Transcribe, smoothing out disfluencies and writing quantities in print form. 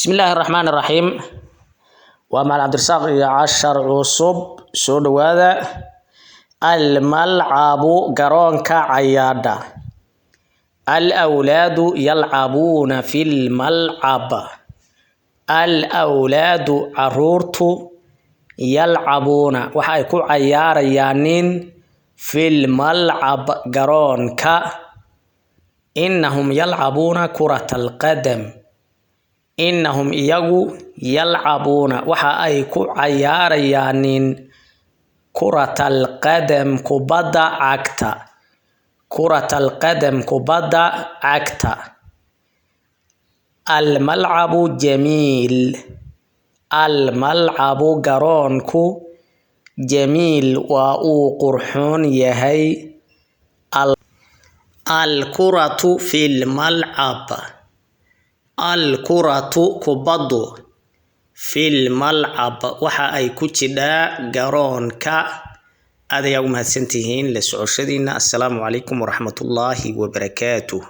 Bismi illaahi raxmaan raxiim. Waa Macalin Cabdirasaaq iyo cashar cusub. Soo dhawaada. Almalcabu, garoonka cayaadha. Alawlaadu yalcabuuna fi lmalcab. Alawlaadu, caruurtu, yalcabuuna, waxa ay ku cayaarayaanin, fi lmalcab, garoonka. Inahum yalcabuuna kurata alqadam. Inahum, iyagu, yalcabuuna, waxa ay ku cayaarayaanin, kurata alqadam, kubadda cagta. Kurata alqadam, kubadda cagta. Almalcabu jamiil. Almalcabu, garoonku, jamiil, waa uu qurxoon yahay. Alkuratu fi lmalcab. Alkuratu, kubaddu, fi lmalcab, waxa ay ku jidhaa garoonka. Aad ayaa u mahadsantihiin la socoshadiina. Assalaamu calaykum waraxmatullaahi wabarakaatuh.